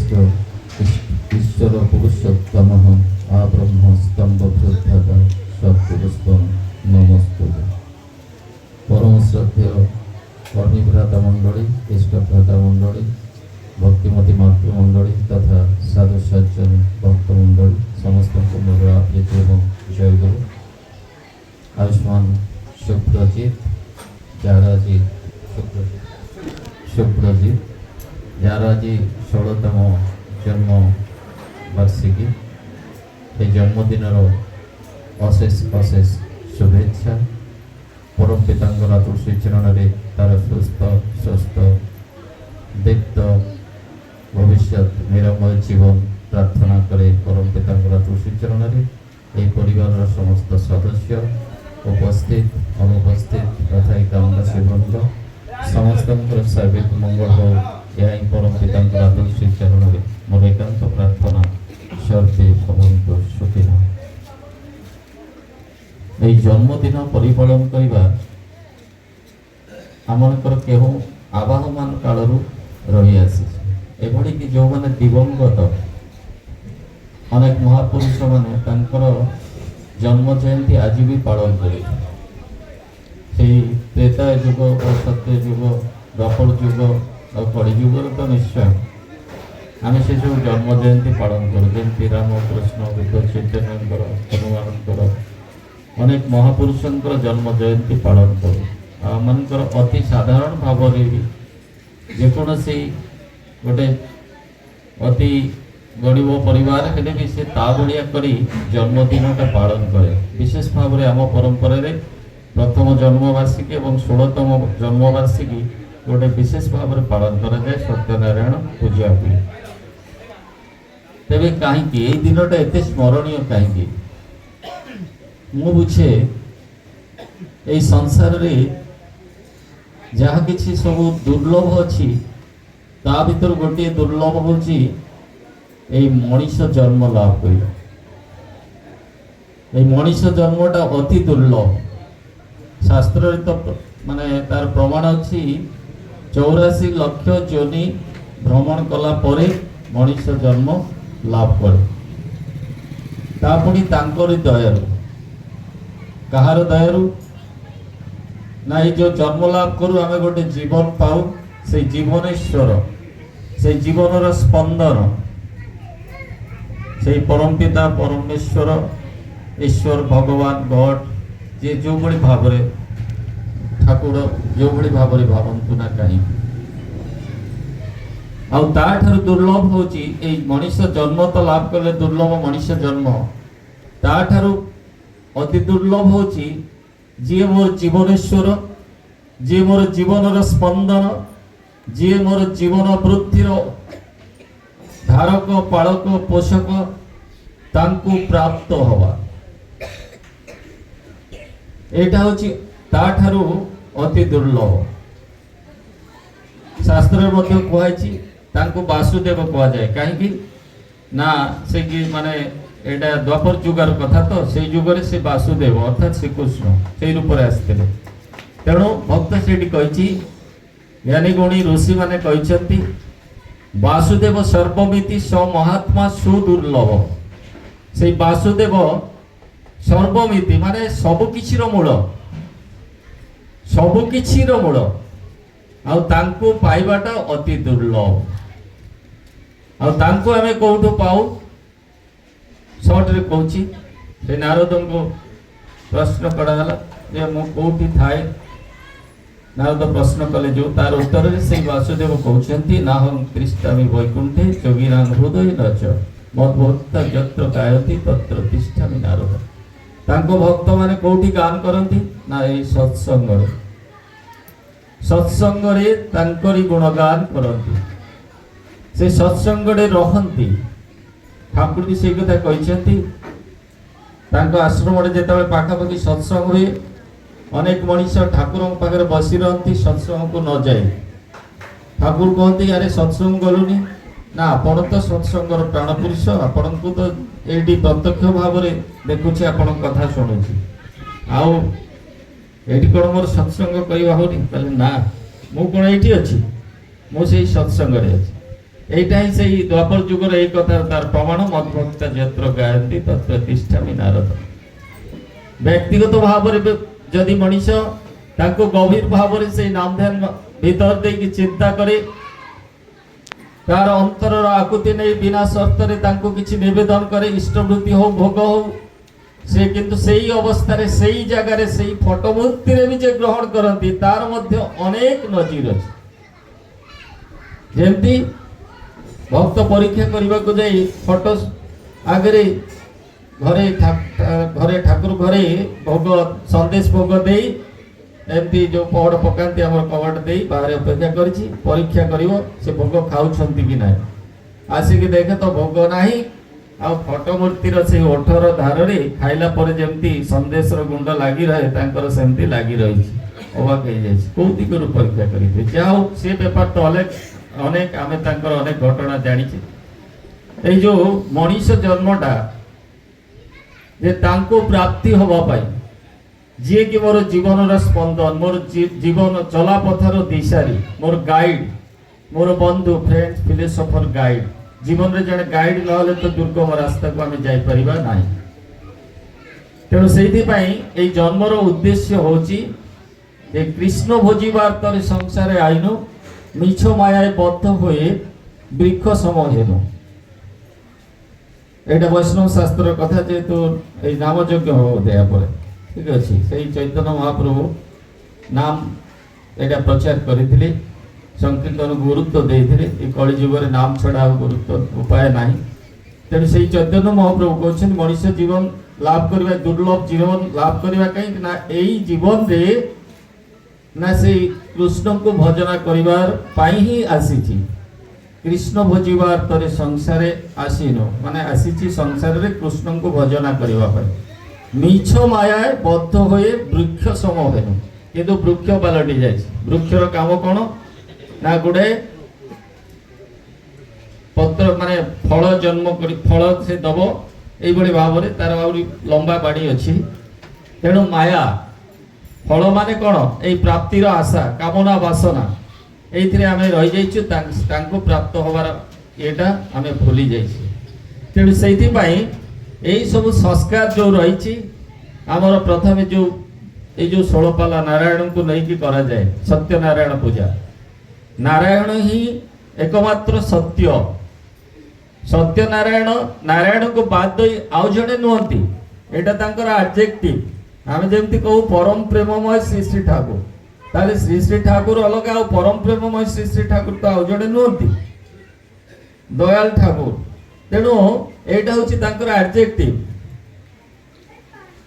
ଶ୍ରେଷ୍ଠ ଈଶ୍ୱର ପୁରୁଷୋତ୍ତମ ଆବ୍ରହ୍ମ ସ୍ତମ୍ଭ ବୃଦ୍ଧତା ସତ୍ପୁରୁଷ ନମସ୍ତୁତେ। ପରମ ଶ୍ରদ্ধେୟ କର୍ମୀ ଭ୍ରାତା ମଣ୍ଡଳୀ, ଇଷ୍ଟ ଭ୍ରାତା ମଣ୍ଡଳୀ, ଭକ୍ତିମତୀ ମାତୃମଣ୍ଡଳୀ ତଥା ସାଧୁ ସଜ୍ଜନ ଭକ୍ତମଣ୍ଡଳୀ, ସମସ୍ତଙ୍କୁ ମୋର ପ୍ରୀତି ଏବଂ ଜୟଗୁରୁ। ଆୟୁଷ୍ମାନ ସୁପ୍ରଜିତ, ଯାହାର ଆଜି ସୁପ୍ରଜିତ, ଯାହାର ଆଜି 16ତମ ଜନ୍ମ ବାର୍ଷିକୀ, ଏହି ଜନ୍ମଦିନର ଅଶେଷ ଅଶେଷ ଶୁଭେଚ୍ଛା। ପରମ ପିତାଙ୍କର ତୁଳସୀ ଚରଣରେ ତାର ସୁସ୍ଥ ସ୍ୱସ୍ଥ ଦୀପ୍ତ ଭବିଷ୍ୟତ ନିରାମୟ ଜୀବନ ପ୍ରାର୍ଥନା କରେ। ପରମ ପିତାଙ୍କର ତୁଳସୀ ଚରଣରେ ଏହି ପରିବାରର ସମସ୍ତ ସଦସ୍ୟ, ଉପସ୍ଥିତ ଅନୁପସ୍ଥିତ ତଥା ଏହି ଗ୍ରାମବାସୀ ବୃନ୍ଦ, ସମସ୍ତଙ୍କର ସର୍ବିକ ମଙ୍ଗଳ ହେଉ, ଏହା ହିଁ ପରମ ପିତାଙ୍କର ତୁଳସୀ ଚରଣରେ ମୋର ଏକାନ୍ତ ପ୍ରାର୍ଥନା। ସର୍ବେ ଭବନ୍ତୁ ସୁଖିନଃ। ଏହି ଜନ୍ମଦିନ ପରିପାଳନ କରିବା ଆମମାନଙ୍କର କେଉଁ ଆବାହମାନ କାଳରୁ ରହିଆସିଛି। ଏଭଳିକି ଯେଉଁମାନେ ଦିବଙ୍ଗତ ଅନେକ ମହାପୁରୁଷମାନେ, ତାଙ୍କର ଜନ୍ମ ଜୟନ୍ତୀ ଆଜି ବି ପାଳନ କରୁଛନ୍ତି। ସେଇ ତ୍ରେତା ଯୁଗ ଓ ସତ୍ୟ ଯୁଗ, ଦ୍ୱାପର ଯୁଗ ଆଉ କଳି ଯୁଗରେ ତ ନିଶ୍ଚୟ ଆମେ ସେସବୁ ଜନ୍ମ ଜୟନ୍ତୀ ପାଳନ କରୁ। ଯେମିତି ରାମ, କୃଷ୍ଣ, ବୁଦ୍ଧ, ଚୈତନ୍ୟଙ୍କର, ହନୁମାନଙ୍କର, ଅନେକ ମହାପୁରୁଷଙ୍କର ଜନ୍ମ ଜୟନ୍ତୀ ପାଳନ କରୁ। ଆଉ ଆମମାନଙ୍କର ଅତି ସାଧାରଣ ଭାବରେ ବି ଯେକୌଣସି ଗୋଟେ ଅତି ଗରିବ ପରିବାର ହେଲେ ବି ସେ ତା ଭଳିଆ କରି ଜନ୍ମଦିନଟା ପାଳନ କରେ। ବିଶେଷ ଭାବରେ ଆମ ପରମ୍ପରାରେ ପ୍ରଥମ ଜନ୍ମବାର୍ଷିକୀ ଏବଂ 16ତମ ଜନ୍ମବାର୍ଷିକୀ ଗୋଟେ ବିଶେଷ ଭାବରେ ପାଳନ କରାଯାଏ, ସତ୍ୟନାରାୟଣ ପୂଜା ହୁଏ। ତେବେ କାହିଁକି ଏଇ ଦିନଟା ଏତେ ସ୍ମରଣୀୟ କାହିଁକି? ମୁଁ ବୁଝେ, ଏଇ ସଂସାରରେ ଯାହା କିଛି ସବୁ ଦୁର୍ଲଭ ଅଛି, ତା ଭିତରୁ ଗୋଟିଏ ଦୁର୍ଲଭ ହେଉଛି ଏଇ ମଣିଷ ଜନ୍ମ ଲାଭ କରିବା। ଏଇ ମଣିଷ ଜନ୍ମଟା ଅତି ଦୁର୍ଲଭ। ଶାସ୍ତ୍ରରେ ତ ମାନେ ତାର ପ୍ରମାଣ ଅଛି, 84 ଲକ୍ଷ ଯୋନି ଭ୍ରମଣ କଲା ପରେ ମଣିଷ ଜନ୍ମ ଲାଭ କରେ, ତା ପୁଣି ତାଙ୍କରି ଦୟାରୁ। କାହାର ଦୟାରୁ ନା, ଏଇ ଯୋଉ ଜନ୍ମ ଲାଭ କରୁ ଆମେ, ଗୋଟେ ଜୀବନ ପାଉ, ସେଇ ଜୀବନେଶ୍ୱର, ସେଇ ଜୀବନର ସ୍ପନ୍ଦନ, ସେଇ ପରମପିତା ପରମେଶ୍ୱର, ଈଶ୍ୱର, ଭଗବାନ, ଗଡ୍, ଯିଏ ଯେଉଁଭଳି ଭାବରେ ଠାକୁର, ଯେଉଁଭଳି ଭାବରେ ଭାବନ୍ତୁ ନା କାହିଁକି। ଆଉ ତାଠାରୁ ଦୁର୍ଲଭ ହେଉଛି, ଏଇ ମଣିଷ ଜନ୍ମ ତ ଲାଭ କଲେ ଦୁର୍ଲଭ ମଣିଷ ଜନ୍ମ, ତାଠାରୁ ଅତି ଦୁର୍ଲଭ ହେଉଛି ଯିଏ ମୋର ଜୀବନେଶ୍ୱର, ଯିଏ ମୋର ଜୀବନର ସ୍ପନ୍ଦନ, ଯିଏ ମୋର ଜୀବନ ବୃଦ୍ଧିର ଧାରକ, ପାଳକ, ପୋଷକ, ତାଙ୍କୁ ପ୍ରାପ୍ତ ହବା, ଏଇଟା ହେଉଛି ତାଠାରୁ ଅତି ଦୁର୍ଲଭ। ଶାସ୍ତ୍ରରେ ମଧ୍ୟ କୁହାଯାଇଛି, ତାଙ୍କୁ ବାସୁଦେବ କୁହାଯାଏ। କାହିଁକି ନା ସେ କି ମାନେ ଏଇଟା ଦ୍ୱାପର ଯୁଗର କଥା ତ, ସେଇ ଯୁଗରେ ସେ ବାସୁଦେବ ଅର୍ଥାତ୍ ଶ୍ରୀକୃଷ୍ଣ ସେଇ ରୂପରେ ଆସିଥିଲେ। ତେଣୁ ଭକ୍ତ ସେଇଠି କହିଛି, ଜ୍ଞାନୀ ଗୁଣୀ ଋଷିମାନେ କହିଛନ୍ତି, ବାସୁଦେବ ସର୍ବମିତି ସ ମହାତ୍ମା ସୁଦୁର୍ଲଭ। ସେଇ ବାସୁଦେବ ସର୍ବମିତି ମାନେ ସବୁ କିଛିର ମୂଳ, ସବୁ କିଛିର ମୂଳ, ଆଉ ତାଙ୍କୁ ପାଇବାଟା ଅତି ଦୁର୍ଲଭ। ଆଉ ତାଙ୍କୁ ଆମେ କୋଉଠୁ ପାଉ? ସର୍ଟରେ କହୁଛି, ସେ ନାରଦଙ୍କୁ ପ୍ରଶ୍ନ କରାଗଲା ଯେ ମୁଁ କୋଉଠି ଥାଏ? ନାରଦ ପ୍ରଶ୍ନ କଲେ ଯୋଉ, ତାର ଉତ୍ତରରେ ସେଇ ବାସୁଦେବ କହୁଛନ୍ତି, ନାହଂ ତିଷ୍ଠାମି ବୈକୁଣ୍ଠେ ଯୋଗିନାଂ ହୃଦୟେ ନ ଚ ମଦ୍ଭକ୍ତା ଯତ୍ର ଗାୟନ୍ତି ତତ୍ର ତିଷ୍ଠାମି ନାରଦ। ତାଙ୍କ ଭକ୍ତମାନେ କୋଉଠି ଗାନ କରନ୍ତି ନା ଏଇ ସତ୍ସଙ୍ଗରେ। ସତ୍ସଙ୍ଗରେ ତାଙ୍କରି ଗୁଣଗାନ କରନ୍ତି, ସେ ସତ୍ସଙ୍ଗରେ ରହନ୍ତି। ଠାକୁର ବି ସେଇ କଥା କହିଛନ୍ତି। ତାଙ୍କ ଆଶ୍ରମରେ ଯେତେବେଳେ ପାଖାପାଖି ସତ୍ସଙ୍ଗ ହୁଏ, ଅନେକ ମଣିଷ ଠାକୁରଙ୍କ ପାଖରେ ବସି ରହନ୍ତି, ସତ୍ସଙ୍ଗକୁ ନ ଯାଇ। ଠାକୁର କହନ୍ତି, ଆରେ ସତ୍ସଙ୍ଗ ଗଲୁନି? ନା, ଆପଣ ତ ସତ୍ସଙ୍ଗର ପ୍ରାଣ ପୁରୁଷ, ଆପଣଙ୍କୁ ତ ଏଇଠି ପ୍ରତ୍ୟକ୍ଷ ଭାବରେ ଦେଖୁଛି, ଆପଣଙ୍କ କଥା ଶୁଣୁଛି, ଆଉ ଏଇଠି କ'ଣ ମୋର ସତ୍ସଙ୍ଗ କରିବା ହଉନି? କହିଲେ, ନା, ମୁଁ କ'ଣ ଏଇଠି ଅଛି? ମୁଁ ସେଇ ସତ୍ସଙ୍ଗରେ ଅଛି। ଏଇଟା ହିଁ ସେଇ ଦ୍ୱାପର ଯୁଗର ଏଇ କଥା ତାର ପ୍ରମାଣ। ମଦ୍ଭକ୍ତା ଯତ୍ର ଗାୟନ୍ତି ତତ୍ର ତିଷ୍ଠାମି ନାରଦ। ବ୍ୟକ୍ତିଗତ ଭାବରେ ଯଦି ମଣିଷ ତାଙ୍କୁ ଗଭୀର ଭାବରେ ସେଇ ନାମ ଧ୍ୟାନ ଭିତର ଦେଇକି ଚିନ୍ତା କରେ, ତାର ଅନ୍ତରର ଆକୁତି ନେଇ ବିନା ସର୍ତ୍ତରେ ତାଙ୍କୁ କିଛି ନିବେଦନ କରେ, ଇଷ୍ଟବୃତ୍ତି ହଉ, ଭୋଗ ହଉ, ସେ କିନ୍ତୁ ସେଇ ଅବସ୍ଥାରେ, ସେଇ ଜାଗାରେ, ସେଇ ଫଟୋ ମୂର୍ତ୍ତିରେ ବି ଯେ ଗ୍ରହଣ କରନ୍ତି, ତାର ମଧ୍ୟ ଅନେକ ନଜିର ଅଛି। ଯେମିତି ଭକ୍ତ ପରୀକ୍ଷା କରିବାକୁ ଯାଇ ଫଟୋ ଆଗରେ ଘରେ ଠାକୁର ଘରେ ଭୋଗ, ସନ୍ଦେଶ ଭୋଗ ଦେଇ ଏମିତି ଯୋଉ ପହଡ଼ ପକାନ୍ତି ଆମର, କବାଟ ଦେଇ ବାହାରେ ଅପେକ୍ଷା କରିଛି, ପରୀକ୍ଷା କରିବ ସେ ଭୋଗ ଖାଉଛନ୍ତି କି ନାହିଁ। ଆସିକି ଦେଖେ ତ ଭୋଗ ନାହିଁ, ଆଉ ଫଟୋ ମୂର୍ତ୍ତିର ସେଇ ଓଠର ଧାରରେ ଖାଇଲା ପରେ ଯେମିତି ସନ୍ଦେଶର ଗୁଣ୍ଡ ଲାଗି ରହେ, ତାଙ୍କର ସେମିତି ଲାଗି ରହିଛି। ଅବାକ ହେଇଯାଇଛି, କୋଉ ଦିଗରୁ ପରୀକ୍ଷା କରିବେ? ଯାହା ହଉ, ସେ ବେପାର ତ ଅନେକ ଅନେକ, ଆମେ ତାଙ୍କର ଅନେକ ଘଟଣା ଜାଣିଛେ। ଏଇ ଯୋଉ ମଣିଷ ଜନ୍ମଟା ଯେ ତାଙ୍କୁ ପ୍ରାପ୍ତି ହବା ପାଇଁ, ଯିଏକି ମୋର ଜୀବନର ସ୍ପନ୍ଦନ, ମୋର ଜୀବନ ଚଲାପଥର ଦିଶାରୀ, ମୋର ଗାଇଡ, ମୋର ବନ୍ଧୁ, ଫ୍ରେଣ୍ଡ, ଫିଲୋସଫର, ଗାଇଡ। ଜୀବନରେ ଜଣେ ଗାଇଡ ନହେଲେ ତ ଦୁର୍ଗମ ରାସ୍ତାକୁ ଆମେ ଯାଇପାରିବା ନାହିଁ। ତେଣୁ ସେଇଥିପାଇଁ ଏଇ ଜନ୍ମର ଉଦ୍ଦେଶ୍ୟ ହେଉଛି ଯେ କୃଷ୍ଣ ଭଜିବାର ତরে ସଂସାରେ ଆଇନୁ, ମିଛ ମାୟାରେ ବଦ୍ଧ ହୋଇ ବୃକ୍ଷ ସମ ହେନୁ। ଏଇଟା ବୈଷ୍ଣବ ଶାସ୍ତ୍ରର କଥା, ଯେହେତୁ ଏଇ ନାମଯଜ୍ଞ ହବ ଦେୟା ପରେ, ଠିକ ଅଛି। ସେଇ ଚୈତନ୍ୟ ମହାପ୍ରଭୁ ନାମ ଏଇଟା ପ୍ରଚାର କରିଥିଲେ, ସଂକୀର୍ତ୍ତନ ଗୁରୁତ୍ୱ ଦେଇଥିଲେ। ଏ କଳି ଯୁଗରେ ନାମ ଛଡ଼ା ଆଉ ଗୁରୁତ୍ୱ ଉପାୟ ନାହିଁ। ତେଣୁ ସେଇ ଚୈତନ୍ୟ ମହାପ୍ରଭୁ କହୁଛନ୍ତି, ମଣିଷ ଜୀବନ ଲାଭ କରିବା ଦୁର୍ଲଭ। ଜୀବନ ଲାଭ କରିବା କାହିଁକି ନା ଏଇ ଜୀବନରେ ନା ସେଇ କୃଷ୍ଣଙ୍କୁ ଭଜନା କରିବାର ପାଇଁ ହିଁ ଆସିଛି। କୃଷ୍ଣ ଭଜିବାର ତরে ସଂସାରେ ଆସିନୁ, ମାନେ ଆସିଛି ସଂସାରରେ କୃଷ୍ଣଙ୍କୁ ଭଜନା କରିବା ପାଇଁ। ମିଛ ମାୟାଏ ବଦ୍ଧ ହୋଇ ବୃକ୍ଷ ସମ ହେନୁ, କିନ୍ତୁ ବୃକ୍ଷ ପାଲଟି ଯାଇଛି। ବୃକ୍ଷର କାମ କ'ଣ ନା ଗୁଡ଼େ ପତ୍ର, ମାନେ ଫଳ ଜନ୍ମ କରି ଫଳ ସେ ଦବ, ଏଇଭଳି ଭାବରେ ତାର ଆହୁରି ଲମ୍ବା ବାଣୀ ଅଛି। ତେଣୁ ମାୟା ଫଳ ମାନେ କ'ଣ? ଏଇ ପ୍ରାପ୍ତିର ଆଶା, କାମନା, ବାସନା, ଏଇଥିରେ ଆମେ ରହିଯାଇଛୁ। ତାଙ୍କୁ ପ୍ରାପ୍ତ ହବାର ଏଇଟା ଆମେ ଭୁଲି ଯାଇଛୁ। ତେଣୁ ସେଇଥିପାଇଁ ଏଇ ସବୁ ସଂସ୍କାର ଯୋଉ ରହିଛି ଆମର, ପ୍ରଥମେ ଯୋଉ ଏଇ ଯୋଉ ଷୋଳପାଲା ନାରାୟଣଙ୍କୁ ନେଇକି କରାଯାଏ ସତ୍ୟନାରାୟଣ ପୂଜା। ନାରାୟଣ ହିଁ ଏକମାତ୍ର ସତ୍ୟ। ସତ୍ୟନାରାୟଣ, ନାରାୟଣକୁ ବାଦ ଦେଇ ଆଉ ଜଣେ ନୁହନ୍ତି। ଏଇଟା ତାଙ୍କର ଆଡଜେକ୍ଟିଭ। ଆମେ ଯେମିତି କହୁ ପରମ ପ୍ରେମମୟ ଶ୍ରୀ ଶ୍ରୀ ଠାକୁର, ତାହେଲେ ଶ୍ରୀ ଶ୍ରୀ ଠାକୁର ଅଲଗା, ଆଉ ପରମ ପ୍ରେମମୟ ଶ୍ରୀ ଶ୍ରୀ ଠାକୁର ତ ଆଉ ଜଣେ ନୁହନ୍ତି, ଦୟାଲ ଠାକୁର। ତେଣୁ ଏଇଟା ହଉଛି ତାଙ୍କର ଆଡଜେକ୍ଟିଭ,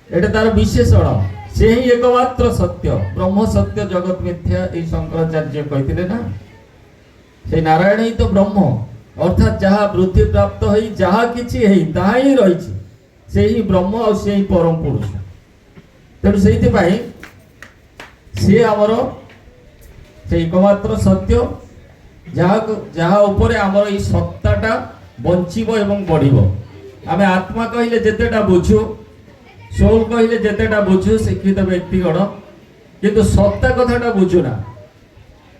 ଏଇଟା ତାର ବିଶେଷଣ। ସେ ହିଁ ଏକମାତ୍ର ସତ୍ୟ। ବ୍ରହ୍ମ ସତ୍ୟ ଜଗତ ମିଥ୍ୟା, ଏଇ ଶଙ୍କରାଚାର୍ଯ୍ୟ କହିଥିଲେ ନା। ସେଇ ନାରାୟଣ ହିଁ ତ ବ୍ରହ୍ମ, ଅର୍ଥାତ୍ ଯାହା ବୃଦ୍ଧି ପ୍ରାପ୍ତ ହେଇ ଯାହା କିଛି ହେଇ ତାହା ହିଁ ରହିଛି, ସେ ହିଁ ବ୍ରହ୍ମ ଆଉ ସେ ହିଁ ପରମ ପୁରୁଷ। ତେଣୁ ସେଇଥିପାଇଁ ସିଏ ଆମର ସେ ଏକମାତ୍ର ସତ୍ୟ, ଯାହାକୁ ଯାହା ଉପରେ ଆମର ଏଇ ସତ୍ତାଟା ବଞ୍ଚିବ ଏବଂ ବଢ଼ିବ। ଆମେ ଆତ୍ମା କହିଲେ ଯେତେଟା ବୁଝୁ, ସୋଲ କହିଲେ ଯେତେଟା ବୁଝୁ ଶିକ୍ଷିତ ବ୍ୟକ୍ତିଗଣ, କିନ୍ତୁ ସତ୍ତା କଥାଟା ବୁଝୁନା।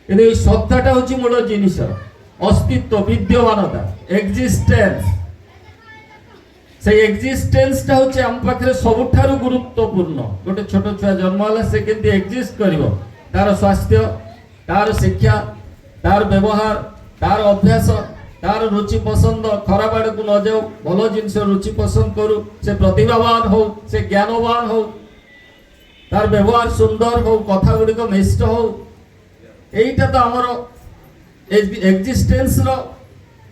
କିନ୍ତୁ ଏଇ ସତ୍ତାଟା ହଉଛି ମୂଳ ଜିନିଷ, ଅସ୍ତିତ୍ୱ, ବିଦ୍ୟମାନତା, ଏକ୍ଜିଷ୍ଟେନ୍ସ। ସେଇ ଏକ୍ଜିଷ୍ଟେନ୍ସଟା ହଉଛି ଆମ ପାଖରେ ସବୁଠାରୁ ଗୁରୁତ୍ୱପୂର୍ଣ୍ଣ। ଗୋଟେ ଛୋଟ ଛୁଆ ଜନ୍ମ ହେଲା, ସେ କେମିତି ଏକ୍ଜିଷ୍ଟ କରିବ, ତାର ସ୍ୱାସ୍ଥ୍ୟ, ତାର ଶିକ୍ଷା, ତାର ବ୍ୟବହାର, ତାର ଅଭ୍ୟାସ, ତାର ରୁଚି ପସନ୍ଦ ଖରାପ ଆଡ଼କୁ ନ ଯାଉ, ଭଲ ଜିନିଷ ରୁଚି ପସନ୍ଦ କରୁ, ସେ ପ୍ରତିଭାବାନ ହଉ, ସେ ଜ୍ଞାନବାନ ହଉ, ତାର ବ୍ୟବହାର ସୁନ୍ଦର ହଉ, କଥା ଗୁଡ଼ିକ ମିଷ୍ଟ ହଉ, ଏଇଟା ତ ଆମର ଏକ୍ଜିଷ୍ଟେନ୍ସର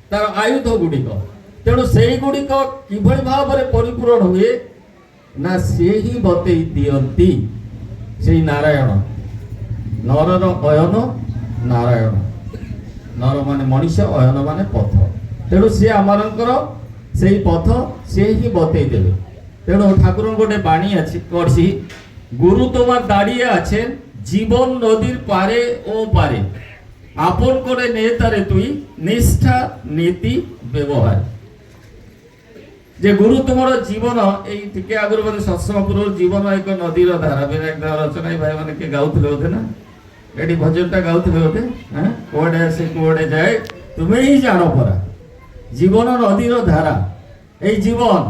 ତାର ଆୟୁଧ ଗୁଡ଼ିକ। ତେଣୁ ସେଇଗୁଡ଼ିକ କିଭଳି ଭାବରେ ପରିପୂରଣ ହୁଏ ନା ସେ ହିଁ ବତେଇ ଦିଅନ୍ତି ସେଇ ନାରାୟଣ। ନରର ଅୟନ ନାରାୟଣ। ନର ମାନେ ମଣିଷ, ଅୟନ ମାନେ ପଥ। ତେଣୁ ସିଏ ଆମମାନଙ୍କର ସେଇ ପଥ ସିଏ ହିଁ ବତେଇ ଦେବେ। ତେଣୁ ଠାକୁରଙ୍କ ଗୋଟେ ବାଣୀ ଅଛି ଅଛି, গুরু তোমার দাঁড়িয়ে আছেন জীবন নদীর পারে ও পারে, আপন করে নে তারে তুই নিষ্ঠা নীতি ব্যবহার। ଯେ ଗୁରୁ ତୁମର ଜୀବନ, ଏଇ ଟିକେ ଆଗରୁ ବୋଧେ ସତ୍ସଙ୍ଗ ପୂର୍ବରୁ ଜୀବନ ଏକ ନଦୀର ଧାରା, ବିନାୟକ ଦାସ ରଚନା, ଏଇ ଭାଇମାନେ କିଏ ଗାଉଥିଲେ ବୋଧେ ନା, ଏଠି ଭଜନଟା ଗାଉଥିଲେ ବୋଧେ। ହଁ, କୁଆଡେ ଆସେ କୁଆଡେ ଯାଏ। ତୁମେ ହିଁ ଜାଣ ପରା। ଜୀବନ ନଦୀର ଧାରା। ଏଇ ଜୀବନ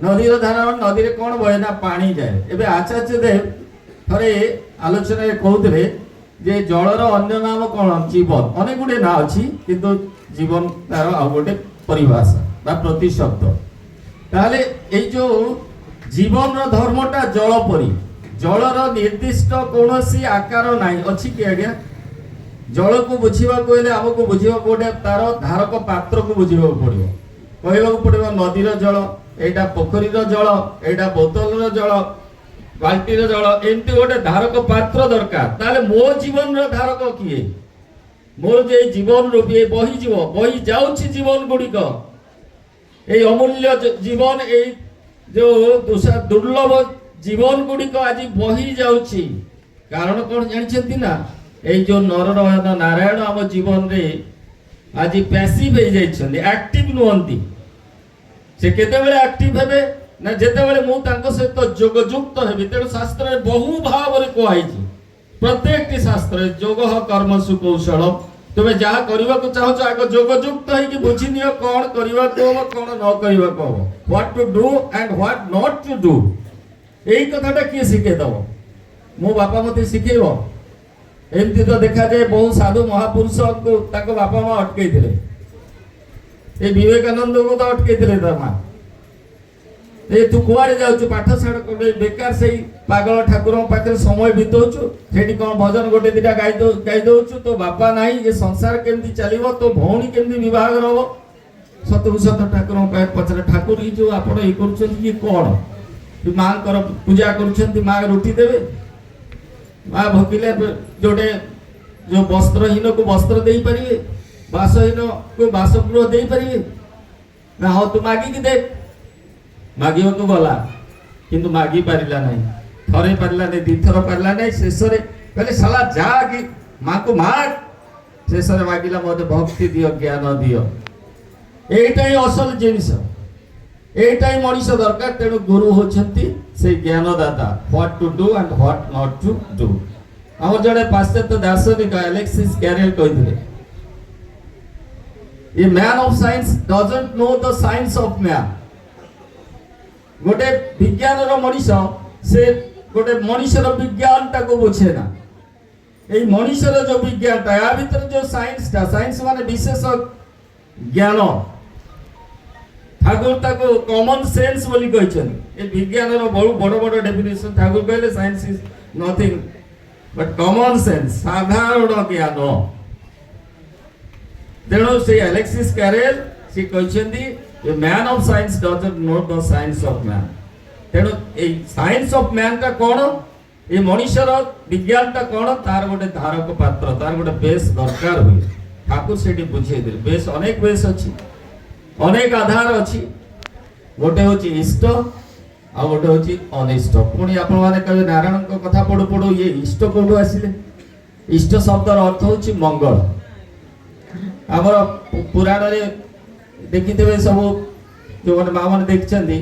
ନଦୀର ଧାରା ମାନେ ନଦୀରେ କ'ଣ ବହେ ନା ପାଣି ଯାଏ। ଏବେ ଆଚାର୍ଯ୍ୟ ଦେବ ଥରେ ଆଲୋଚନାରେ କହୁଥିଲେ ଯେ ଜଳର ଅନ୍ୟ ନାମ କ'ଣ? ଜୀବନ। ଅନେକ ଗୁଡ଼ିଏ ନାଁ ଅଛି, କିନ୍ତୁ ଜୀବନ ତାର ଆଉ ଗୋଟେ ପରିଭାଷା ବା ପ୍ରତିଶବ୍ଦ। ତାହେଲେ ଏଇ ଯୋଉ ଜୀବନର ଧର୍ମଟା ଜଳ ପରି, ଜଳର ନିର୍ଦ୍ଦିଷ୍ଟ କୌଣସି ଆକାର ନାହିଁ। ଅଛି କି ଆଜ୍ଞା? ଜଳକୁ ବୁଝିବାକୁ ହେଲେ ଆମକୁ ବୁଝିବାକୁ ଗୋଟେ ତାର ଧାରକ ପାତ୍ରକୁ ବୁଝିବାକୁ ପଡ଼ିବ। କହିବାକୁ ପଡ଼ିବ ନଦୀର ଜଳ ଏଇଟା, ପୋଖରୀର ଜଳ ଏଇଟା, ବୋତଲର ଜଳ, ବାଲ୍ଟିର ଜଳ, ଏମିତି ଗୋଟେ ଧାରକ ପାତ୍ର ଦରକାର। ତାହେଲେ ମୋ ଜୀବନର ଧାରକ କିଏ? ମୋର ଯେ ଜୀବନ ରୂପୀ ଏ ବହିଯିବ, ବହି ଯାଉଛି ଜୀବନ ଗୁଡ଼ିକ, ଏଇ ଅମୂଲ୍ୟ ଜୀବନ, ଏଇ ଯୋଉ ଦୁର୍ଲଭ ଜୀବନ ଗୁଡ଼ିକ ଆଜି ବହି ଯାଉଛି। କାରଣ କ'ଣ ଜାଣିଛନ୍ତି ନା? ଏଇ ଯୋଉ ନର ନାରାୟଣ ଆମ ଜୀବନରେ ଆଜି ପ୍ୟାସିଭ ହେଇଯାଇଛନ୍ତି, ଆକ୍ଟିଭ ନୁହନ୍ତି। ସେ କେତେବେଳେ ଆକ୍ଟିଭ ହେବେ ନା ଯେତେବେଳେ ମୁଁ ତାଙ୍କ ସହିତ ଯୋଗଯୁକ୍ତ ହେବି। ତେଣୁ ଶାସ୍ତ୍ରରେ ବହୁ ଭାବରେ କୁହାହେଇଛି, ପ୍ରତ୍ୟେକଟି ଶାସ୍ତ୍ରରେ, ଯୋଗ କର୍ମସୁ କୌଶଳ। ତୁମେ ଯାହା କରିବାକୁ ଚାହୁଁଛ, ଆଗ ଯୋଗଯୁକ୍ତ ହେଇକି ବୁଝିନିଅ କ'ଣ କରିବାକୁ ହବ, କ'ଣ ନ କରିବାକୁ ହବ, what to do and what not to do। ଏଇ କଥାଟା କିଏ ଶିଖେଇଦବ? ମୋ ବାପା ମତେ ଶିଖେଇବ? ଏମିତି ତ ଦେଖାଯାଏ ବହୁ ସାଧୁ ମହାପୁରୁଷଙ୍କୁ ତାଙ୍କ ବାପା ମା ଅଟକେଇଥିଲେ। ଏ ବିବେକାନନ୍ଦଙ୍କୁ ତ ଅଟକେଇଥିଲେ ତା ମା। ଏ ତୁ କୁଆଡେ ଯାଉଛୁ, ପାଠ ସାଠ କରି ବେକାର ସେଇ ପାଗଳ ଠାକୁରଙ୍କ ପାଖରେ ସମୟ ବିତଉଛୁ, ସେଇଠି କ'ଣ ଭଜନ ଗୋଟେ ଦିଟା ଗାଇ ଦଉଛୁ, ତୋ ବାପା ନାହିଁ, ଏ ସଂସାର କେମିତି ଚାଲିବ, ତୋ ଭଉଣୀ କେମିତି ବିବାହଘର ହବ? ସତକୁ ସତ ଠାକୁରଙ୍କ ପାଖରେ ପଚାରେ, ଠାକୁର, ଏଇ ଯୋଉ ଆପଣ ଇଏ କରୁଛନ୍ତି ଇଏ କ'ଣ? ମାଙ୍କର ପୂଜା କରୁଛନ୍ତି, ମା ରୁଟି ଦେବେ? ମା ଭୋକିଲେ ଯୋଉଟେ ଯୋଉ ବସ୍ତ୍ରହୀନକୁ ବସ୍ତ୍ର ଦେଇପାରିବେ? ବାସହୀନକୁ ବାସଗୃହ ଦେଇପାରିବେ ନା? ହଉ, ତୁ ମାଗିକି ଦେ। ମାଗିବାକୁ ଗଲା, କିନ୍ତୁ ମାଗି ପାରିଲା ନାହିଁ। ଥରେ ପାରିଲା ନାହିଁ, ଦିଥର ପାରିଲା ନାହିଁ। ଶେଷରେ କହିଲେ, ସାଲା ଯା କି ମାକୁ ମାଗ। ଶେଷରେ ମାଗିଲା, ମତେ ଭକ୍ତି ଦିଅ, ଜ୍ଞାନ ଦିଅ। ଏଇଟା ହିଁ ଅସଲ ଜିନିଷ, ଏଇଟା ହିଁ ମଣିଷ ଦରକାର। ତେଣୁ ଗୁରୁ ହଉଛନ୍ତି ସେଇ ଜ୍ଞାନଦାତା, what to do and what not to do। ଆମର ଜଣେ ପାଶ୍ଚାତ୍ୟ ଦାର୍ଶନିକ ଆଲେକ୍ସିସ୍ କ୍ୟାରେଲ କହିଥିଲେ, "A man of science doesn't know the science of man." ଗୋଟେ ବିଜ୍ଞାନର ମଣିଷ, ସେ ଗୋଟେ ମଣିଷର ବିଜ୍ଞାନଟାକୁ ବୁଝେ ନା। ଏଇ ମଣିଷର ଯୋଉ ବିଜ୍ଞାନଟା, ୟା ଭିତରେ ଯୋଉ ସାଇନ୍ସଟା, ସାଇନ୍ସ ମାନେ ବିଶେଷ ଜ୍ଞାନ, ଠାକୁର ତାକୁ କମନ ସେନ୍ସ ବୋଲି କହିଛନ୍ତି। ଏ ବିଜ୍ଞାନର ବହୁ ବଡ ବଡ ଡେଫିନେସନ, ଠାକୁର କହିଲେ, "Science is nothing but common sense", ସାଧାରଣ ଜ୍ଞାନ। ତେଣୁ ସେଇ ଆଲେକ୍ସିସ୍ କ୍ୟାରେଲ ସେ କହିଛନ୍ତି, "A man of science doesn't know the science of man." ତେଣୁ ଏଇ ସାଇନ୍ସ ଅଫ ମ୍ୟାନଟା କ'ଣ, ଏଇ ମଣିଷର ବିଜ୍ଞାନଟା କ'ଣ, ତାର ଗୋଟେ ଧାରକ ପାତ୍ର, ତାର ଗୋଟେ ବେସ୍ ଦରକାର ହୁଏ। ଠାକୁର ସେଠି ବୁଝେଇଦେଲେ ବେସ୍। ଅନେକ ବେସ୍ ଅଛି, ଅନେକ ଆଧାର ଅଛି। ଗୋଟେ ହଉଛି ଇଷ୍ଟ, ଆଉ ଗୋଟେ ହଉଛି ଅନିଷ୍ଟ। ପୁଣି ଆପଣମାନେ କହିବେ, ନାରାୟଣଙ୍କ କଥା ପଢୁ ପଢୁ ଇଏ ଇଷ୍ଟ କୋଉଠୁ ଆସିଲେ? ଇଷ୍ଟ ଶବ୍ଦର ଅର୍ଥ ହଉଛି ମଙ୍ଗଳ। ଆମର ପୁରାଣରେ ଦେଖିଥିବେ ସବୁ, ଯୋଉମାନେ ମା ମାନେ ଦେଖିଛନ୍ତି,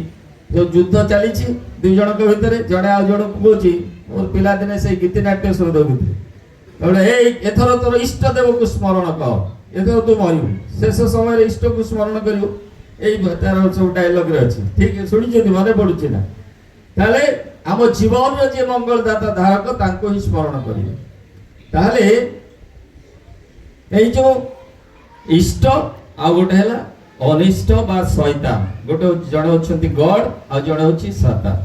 ଯୋଉ ଯୁଦ୍ଧ ଚାଲିଛି ଦୁଇ ଜଣଙ୍କ ଭିତରେ, ଜଣେ ଆଉ ଜଣକୁ କହୁଛି, ମୋର ପିଲାଦିନେ ସେଇ ଗୀତି ନାଟ୍ୟ ସବୁ ଦେଖୁଥିଲେ, ତାପରେ, ଏଇ ଏଥର ତୋର ଇଷ୍ଟ ଦେବକୁ ସ୍ମରଣ କର, ଏଥର ତୁ ମରିବୁ, ଶେଷ ସମୟରେ ଇଷ୍ଟକୁ ସ୍ମରଣ କରିବୁ। ଏଇ ତାର ସବୁ ଡାଇଲଗରେ ଅଛି। ଠିକ ଶୁଣିଛନ୍ତି, ମନେ ପଡୁଛି ନା? ତାହେଲେ ଆମ ଜୀବନର ଯିଏ ମଙ୍ଗଳଦାତା ଧାରକ, ତାଙ୍କୁ ହିଁ ସ୍ମରଣ କରିବେ। ତାହେଲେ ଏଇ ଯୋଉ ଇଷ୍ଟ, ଆଉ ଗୋଟେ ହେଲା ଅନିଷ୍ଟ ବା ଶୈତାନ। ଜଣେ ଅଛନ୍ତି ଗଡ, ଆଉ ଜଣେ ହଉଛି ସାତାନ।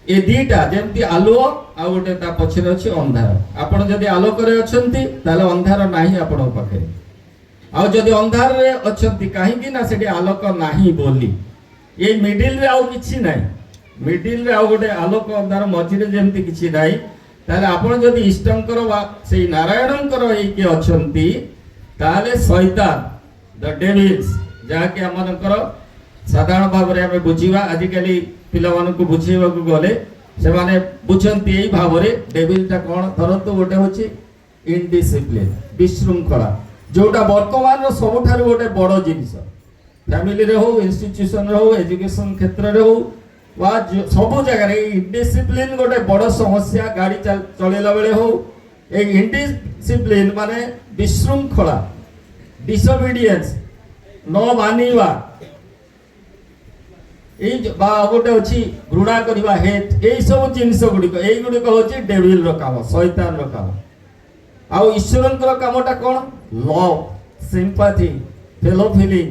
ଏ ଦିଟା ଯେମିତି ଆଲୁଅ ଆଉ ଗୋଟେ ତା ପଛରେ ଅଛି ଅନ୍ଧାର। ଆପଣ ଯଦି ଆଲୋକରେ ଅଛନ୍ତି, ତାହେଲେ ଅନ୍ଧାର ନାହିଁ ଆପଣଙ୍କ ପାଖରେ। ଆଉ ଯଦି ଅନ୍ଧାରରେ ଅଛନ୍ତି, କାହିଁକି ନା ସେଠି ଆଲୋକ ନାହିଁ ବୋଲି। ଏଇ ମିଡିଲରେ ଆଉ କିଛି ନାହିଁ। ମିଡିଲରେ ଆଉ ଗୋଟେ ଆଲୋକ ଅନ୍ଧାର ମଝିରେ ଯେମିତି କିଛି ନାହିଁ। ତାହେଲେ ଆପଣ ଯଦି ଇଷ୍ଟଙ୍କର ବା ସେଇ ନାରାୟଣଙ୍କର ହେଇକି ଅଛନ୍ତି, ତାହେଲେ ଶୈତାନ, ଦ ଡେଭିଲ୍ସ, ଯାହାକି ଆମମାନଙ୍କର ସାଧାରଣ ଭାବରେ ଆମେ ବୁଝିବା, ଆଜିକାଲି ପିଲାମାନଙ୍କୁ ବୁଝେଇବାକୁ ଗଲେ ସେମାନେ ବୁଝନ୍ତି ଏଇ ଭାବରେ। ଡେଭିଲଟା କ'ଣ? ଧରନ୍ତୁ ଗୋଟେ ହଉଛି ଇନଡିସିପ୍ଲିନ, ବିଶୃଙ୍ଖଳା, ଯୋଉଟା ବର୍ତ୍ତମାନର ସବୁଠାରୁ ଗୋଟେ ବଡ଼ ଜିନିଷ। ଫ୍ୟାମିଲିରେ ହଉ, ଇନଷ୍ଟିଟ୍ୟୁସନରେ ହଉ, ଏଜୁକେସନ କ୍ଷେତ୍ରରେ ହଉ ବା ସବୁ ଜାଗାରେ ଏଇ ଇନଡିସିପ୍ଲିନ ଗୋଟେ ବଡ଼ ସମସ୍ୟା। ଗାଡ଼ି ଚଲେଇଲା ବେଳେ ହଉ, ଏଇ ଇନଡିସିପ୍ଲିନ ମାନେ ବିଶୃଙ୍ଖଳା। ଡିସୋବିଡିଏନ୍ସ, ନ ମାନିବା। ଏଇ ବା ଆଉ ଗୋଟେ ଅଛି ଘୃଣା କରିବା, ହେଟ୍। ଏଇ ସବୁ ଜିନିଷ ଗୁଡ଼ିକ, ଏଇଗୁଡ଼ିକ ହଉଛି ଡେଭିଲର କାମ, ଶୈତାନର କାମ। ଆଉ ଈଶ୍ୱରଙ୍କର କାମଟା କ'ଣ? ଲଭ୍, ସିମ୍ପାଥି, ଫେଲୋ ଫିଲିଂ,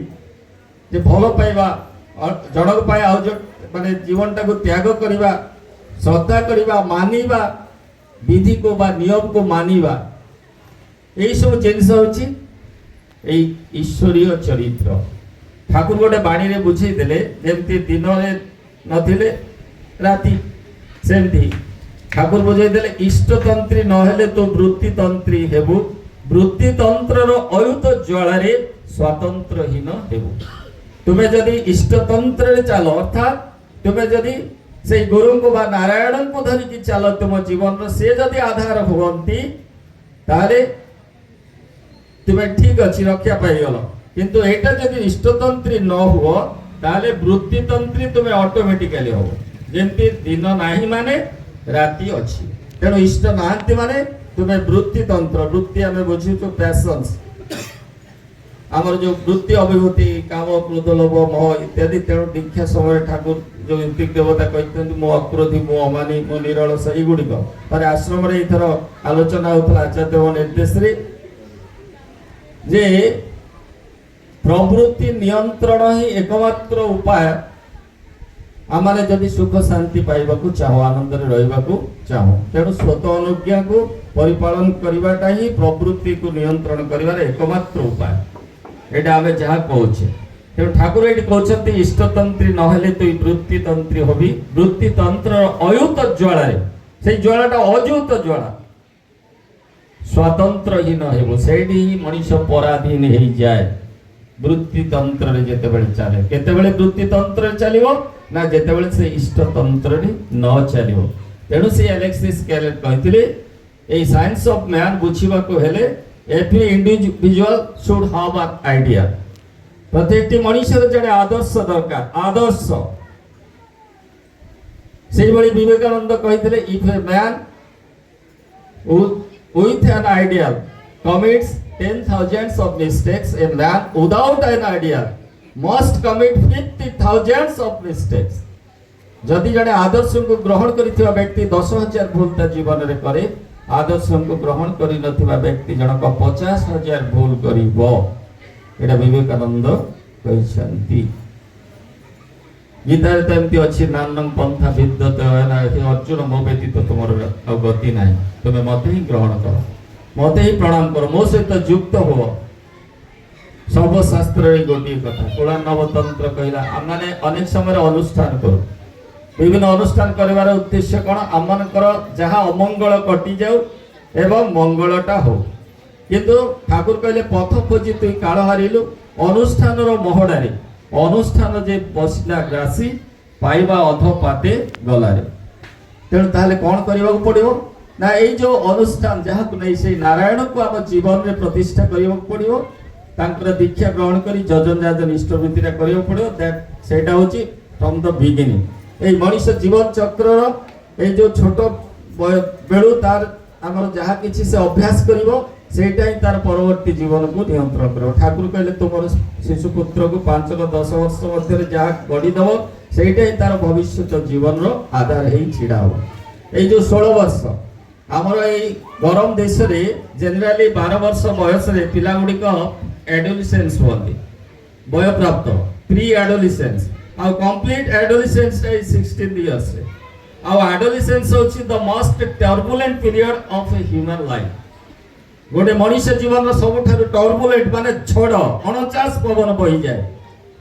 ଯେ ଭଲ ପାଇବା ଜଣକ ପାଇଁ ଆଉ ମାନେ ଜୀବନଟାକୁ ତ୍ୟାଗ କରିବା, ଶ୍ରଦ୍ଧା କରିବା, ମାନିବା, ବିଧିକୁ ବା ନିୟମକୁ ମାନିବା। ଏଇସବୁ ଜିନିଷ ହେଉଛି ଏଇ ଈଶ୍ୱରୀୟ ଚରିତ୍ର। ଠାକୁର ଗୋଟେ ବାଣୀରେ ବୁଝେଇ ଦେଲେ, ଯେମିତି ଦିନରେ ନଥିଲେ ରାତି, ସେମିତି ଠାକୁର ବୁଝେଇ ଦେଲେ, ଇଷ୍ଟତନ୍ତ୍ରୀ ନହେଲେ ତୁ ବୃତ୍ତିତନ୍ତ୍ରୀ ହେବୁ, ବୃତ୍ତିତନ୍ତ୍ରର ଅୟୁତ ଜ୍ୱାଳାରେ ସ୍ୱାତନ୍ତ୍ରହୀନ ହେବୁ। ତୁମେ ଯଦି ଇଷ୍ଟତନ୍ତ୍ରରେ ଚାଲ, ଅର୍ଥାତ୍ ତୁମେ ଯଦି ସେଇ ଗୁରୁଙ୍କୁ ବା ନାରାୟଣଙ୍କୁ ଧରିକି ଚାଲ, ତୁମ ଜୀବନର ସେ ଯଦି ଆଧାର ହୁଅନ୍ତି, ତାହେଲେ ତୁମେ ଠିକ ଅଛି, ରକ୍ଷା ପାଇଗଲ। କିନ୍ତୁ ଏଇଟା ଯଦି ଇଷ୍ଟତନ୍ତ୍ରୀ ନ ହୁଅ, ତାହେଲେ ବୃତ୍ତିତନ୍ତ୍ରୀ ତୁମେ ଅଟୋମେଟିକାଲି ହବ। ଯେମିତି ଦିନ ନାହିଁ ମାନେ ରାତି ଅଛି, ତେଣୁ ଇଷ୍ଟ ନାହାନ୍ତି ମାନେ ତୁମେ ବୃତ୍ତିତନ୍ତ୍ର। ବୃତ୍ତି ଆମେ ବୁଝୁଛୁ ପ୍ୟାସନ୍ସ, ଆମର ଯୋଉ ବୃତ୍ତି ଅଭିଭୂତି, କାମ, କ୍ରୋଧ, ଲୋଭ, ମୋହ ଇତ୍ୟାଦି। ତେଣୁ ଦୀକ୍ଷା ସମୟରେ ଠାକୁର ଯୋଉ ଦିକ୍ ଦେବତା କହିଛନ୍ତି, ମୁଁ ଅକ୍ରୋଧୀ, ମୁଁ ଅମାନୀ, ମୁଁ ନିରଳସ, ଏଇଗୁଡ଼ିକ ଥରେ ଆଶ୍ରମରେ ଏଇଥର ଆଲୋଚନା ହଉଥିଲା ଆଚାର୍ଯ୍ୟଦେବ ନିର୍ଦ୍ଦେଶରେ ଯେ ପ୍ରବୃତ୍ତି ନିୟନ୍ତ୍ରଣ ହିଁ ଏକମାତ୍ର ଉପାୟ, ଆମମାନେ ଯଦି ସୁଖ ଶାନ୍ତି ପାଇବାକୁ ଚାହୁଁ, ଆନନ୍ଦରେ ରହିବାକୁ ଚାହୁଁ। ତେଣୁ ସ୍ୱତଃ ଅନୁଜ୍ଞାକୁ ପରିପାଳନ କରିବାଟା ହିଁ ପ୍ରବୃତ୍ତିକୁ ନିୟନ୍ତ୍ରଣ କରିବାର ଏକମାତ୍ର ଉପାୟ। ଏଇଟା ଆମେ ଯାହା କହୁଛେ। ତେଣୁ ଠାକୁର ଏଇଠି କହୁଛନ୍ତି, ଇଷ୍ଟତନ୍ତ୍ରୀ ନହେଲେ ତୁଇ ବୃତ୍ତିତନ୍ତ୍ରୀ ହବି, ବୃତ୍ତିତନ୍ତ୍ରର ଅୟୁତ ଜ୍ୱାଳାରେ, ସେଇ ଜ୍ୱାଳାଟା ଅଯୁତ ଜ୍ୱାଳା, ସ୍ୱାତନ୍ତ୍ରହୀନ ହେବ। ସେଇଠି ହିଁ ମଣିଷ ପରାଧୀନ ହେଇଯାଏ ବୃତ୍ତିତନ୍ତ୍ରରେ ଯେତେବେଳେ ଚାଲେ। କେତେବେଳେ ବୃତ୍ତିତନ୍ତ୍ରରେ ଚାଲିବ ନା ଯେତେବେଳେ ସେ ଇଷ୍ଟତନ୍ତ୍ରରେ ନ ଚାଲିବ। ତେଣୁ ସେ ଆଲେକ୍ସିସ୍ କ୍ୟାରେଲ କହିଥିଲେ, ଏଇ ସାଇନ୍ସ ଅଫ ମ୍ୟାନ୍ ବୁଝିବାକୁ ହେଲେ every individual should have an ideal। ପ୍ରତ୍ୟେକଟି ମଣିଷର ଜଣେ ଆଦର୍ଶ ଦରକାର, ଆଦର୍ଶ। ସେଇଭଳି ବିବେକାନନ୍ଦ କହିଥିଲେ, if a man with an ideal commits ten thousands of mistakes, a man without an ideal must commit 50 thousands of mistakes. ଯଦି ଜଣେ ଆଦର୍ଶଙ୍କୁ ଗ୍ରହଣ କରିଥିବା ବ୍ୟକ୍ତି 10,000 ଭୁଲ ତା ଜୀବନରେ କରେ, ଆଦର୍ଶଙ୍କୁ ଗ୍ରହଣ କରିନଥିବା ବ୍ୟକ୍ତି ଜଣକ 50,000 ଭୁଲ କରିବ। ଏଇଟା ବିବେକାନନ୍ଦ କହିଛନ୍ତି। ଗୀତାରେ ତ ଏମିତି ଅଛି, ନାନ୍ୟଃ ପନ୍ଥା ବିଦ୍ୟତେ ଅୟନାୟ। ହେ ଅର୍ଜୁନ, ମୋ ବ୍ୟତୀତ ତୁମର ଆଉ ଗତି ନାହିଁ। ତୁମେ ମତେ ହିଁ ଗ୍ରହଣ କର, ମତେ ହିଁ ପ୍ରଣାମ କର, ମୋ ସହିତ ଯୁକ୍ତ ହୁଅ। ସର୍ବଶାସ୍ତ୍ରରେ ଗୋଟିଏ କଥା, କୁଳାର୍ଣ୍ଣବ ତନ୍ତ୍ର କହିଲା, ଆମମାନେ ଅନେକ ସମୟରେ ଅନୁଷ୍ଠାନ କରୁ। ବିଭିନ୍ନ ଅନୁଷ୍ଠାନ କରିବାର ଉଦ୍ଦେଶ୍ୟ କ'ଣ? ଆମମାନଙ୍କର ଯାହା ଅମଙ୍ଗଳ କଟିଯାଉ ଏବଂ ମଙ୍ଗଳଟା ହଉ। କିନ୍ତୁ ଠାକୁର କହିଲେ, ପଥ ଖୋଜି ତୁଇ କାଳ ହାରିଲୁ ଅନୁଷ୍ଠାନର ମହଡ଼ାରେ, ଅନୁଷ୍ଠାନ ଯେ ବସିଲା ଗ୍ରାସି, ପାଇବା ଅଧ ପାତେ ଗଲାରେ। ତେଣୁ ତାହେଲେ କ'ଣ କରିବାକୁ ପଡ଼ିବ ନା ଏଇ ଯୋଉ ଅନୁଷ୍ଠାନ ଯାହାକୁ ନେଇ ସେଇ ନାରାୟଣକୁ ଆମ ଜୀବନରେ ପ୍ରତିଷ୍ଠା କରିବାକୁ ପଡ଼ିବ, ତାଙ୍କର ଦୀକ୍ଷା ଗ୍ରହଣ କରି ଯଜନ ଯାଜନ ଇଷ୍ଟବୃତ୍ତିଟା କରିବାକୁ ପଡ଼ିବ। That ସେଇଟା ହେଉଛି ଫ୍ରମ୍ the beginning. ଏଇ ମଣିଷ ଜୀବନ ଚକ୍ରର ଏଇ ଯୋଉ ଛୋଟ ବେଳୁ ତାର ଆମର ଯାହା କିଛି ସେ ଅଭ୍ୟାସ କରିବ, ସେଇଟା ହିଁ ତାର ପରବର୍ତ୍ତୀ ଜୀବନକୁ ନିୟନ୍ତ୍ରଣ କରିବ। ଠାକୁର କହିଲେ, ତୁମର ଶିଶୁ ପୁତ୍ରକୁ 5ରୁ 10 ବର୍ଷ ମଧ୍ୟରେ ଯାହା ଗଢ଼ିଦେବ, ସେଇଟା ହିଁ ତାର ଭବିଷ୍ୟତ ଜୀବନର ଆଧାର ହେଇ ଛିଡ଼ା ହବ। ଏଇ ଯୋଉ 16 ବର୍ଷ, ଆମର ଏଇ ଗରମ ଦେଶରେ ଜେନେରାଲି 12 ବର୍ଷ ବୟସରେ ପିଲା ଗୁଡ଼ିକ ଆଡୋଲିସେନ୍ସ ହୁଅନ୍ତି, ବୟପ୍ରାପ୍ତ, ପ୍ରି ଆଡୋଲିସେନ୍ସ। ଆଉ କମ୍ପ୍ଲିଟ ଆଡୋଲିସେନ୍ସ ଏଇ 16 ଇୟର୍ସରେ। ଆଉ ଆଡୋଲିସେନ୍ସ ହେଉଛି the most turbulent period of a human life। ଗୋଟେ ମଣିଷ ଜୀବନର ସବୁଠାରୁ ଟର୍ବୁଲେଣ୍ଟ, ମାନେ ଝଡ଼, 49 ପବନ ବହିଯାଏ।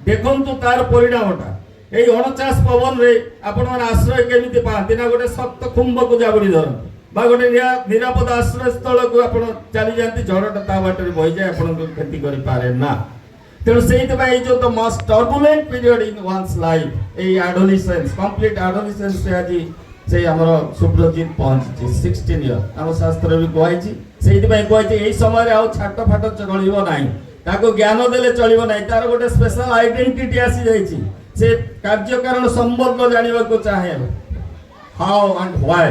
ଦେଖନ୍ତୁ ତାର ପରିଣାମଟା। ଏଇ 49 ପବନରେ ଆପଣମାନେ ଆଶ୍ରୟ କେମିତି ପାଆନ୍ତି ନା ଗୋଟେ ଶକ୍ତ ଖୁମ୍ବକୁ ଜାବୁଡ଼ି ଧରନ୍ତି ବା ଗୋଟେ ନିରାପଦ ଆଶ୍ରୟ ସ୍ଥଳକୁ ଆପଣ ଚାଲିଯାଆନ୍ତି। ଝଡ଼ଟା ତା ବାଟରେ ବହିଯାଏ, ଆପଣଙ୍କୁ କ୍ଷତି କରିପାରେ ନା। ତେଣୁ ସେଇଥିପାଇଁ ଏଇ ଯୋଉ the most turbulent period in one's life, ଏଇ ଆଡୋଲିସେନ୍ସ, କମ୍ପ୍ଲିଟ ଆଡୋଲିସେନ୍ସ ଆଜି ସେଇ ଆମର ସୁବ୍ରଜିତ ପହଞ୍ଚିଛି, 16 ଇୟର। ଆମ ଶାସ୍ତ୍ରରେ ବି କୁହାଯାଇଛି। ସେଇଥିପାଇଁ କୁହାଯାଇଛି, ଏଇ ସମୟରେ ଆଉ ଛାଟ ଫାଟ ଚଳିବ ନାହିଁ, ତାକୁ ଜ୍ଞାନ ଦେଲେ ଚଳିବ ନାହିଁ। ତାର ଗୋଟେ ସ୍ପେଶାଲ ଆଇଡେଣ୍ଟିଟି ଆସିଯାଇଛି। ସେ କାର୍ଯ୍ୟ କାରଣ ସମ୍ବନ୍ଧ ଜାଣିବାକୁ ଚାହେଁ, ହାଉ ଆଣ୍ଡ why.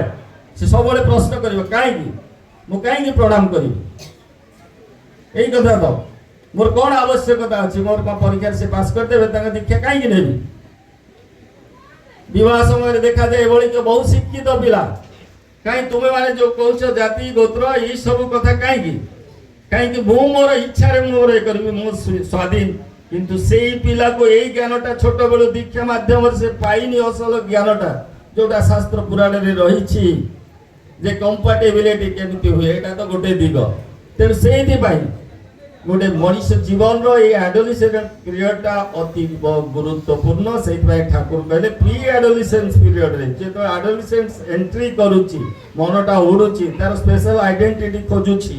ସେ ସବୁବେଳେ ପ୍ରଶ୍ନ କରିବ, କାହିଁକି, ମୁଁ କାହିଁକି ପ୍ରଣାମ କରିବି? ଏଇ କଥା ତ ମୋର କ'ଣ ଆବଶ୍ୟକତା ଅଛି? ମୋର କ'ଣ ପରୀକ୍ଷାରେ ସେ ପାସ୍ କରିଦେବେ? ତାଙ୍କ ଦୀକ୍ଷା କାହିଁକି ନେବି? ବିବାହ ସମୟରେ ଦେଖାଯାଏ ଏଭଳି କି ବହୁ ଶିକ୍ଷିତ ପିଲା, କାହିଁ ତୁମେ ମାନେ ଯୋଉ କହୁଛ ଜାତି ଗୋତ୍ର ଏଇ ସବୁ କଥା କାହିଁକି? କାହିଁକି ମୁଁ ମୋର ଇଚ୍ଛାରେ ମୁଁ ମୋର ଇଏ କରିବି, ମୁଁ ସ୍ୱାଧୀନ। କିନ୍ତୁ ସେଇ ପିଲାକୁ ଏଇ ଜ୍ଞାନଟା ଛୋଟବେଳୁ ଦୀକ୍ଷା ମାଧ୍ୟମରେ ସେ ପାଇନି, ଅସଲ ଜ୍ଞାନଟା ଯୋଉଟା ଶାସ୍ତ୍ର ପୁରାଣରେ ରହିଛି ଯେ କମ୍ପାଟେବିଲିଟି କେମିତି ହୁଏ, ଏଇଟା ତ ଗୋଟେ ଦିଗ। ତେଣୁ ସେଇଥିପାଇଁ ଗୋଟେ ମଣିଷ ଜୀବନର ଏଇ ଆଡୋଲିସେଣ୍ଟ ପିରିୟଡ଼ଟା ଅତି ଗୁରୁତ୍ୱପୂର୍ଣ୍ଣ। ସେଇଥିପାଇଁ ଠାକୁର କହିଲେ ପ୍ରି ଆଡୋଲିସେନ୍ସ ପିରିୟଡ଼ରେ ଯେତେବେଳେ ଆଡୋଲିସେନ୍ସ ଏଣ୍ଟ୍ରି କରୁଛି, ମନଟା ଉଡୁଛି, ତାର ସ୍ପେଶାଲ ଆଇଡେଣ୍ଟିଟି ଖୋଜୁଛି,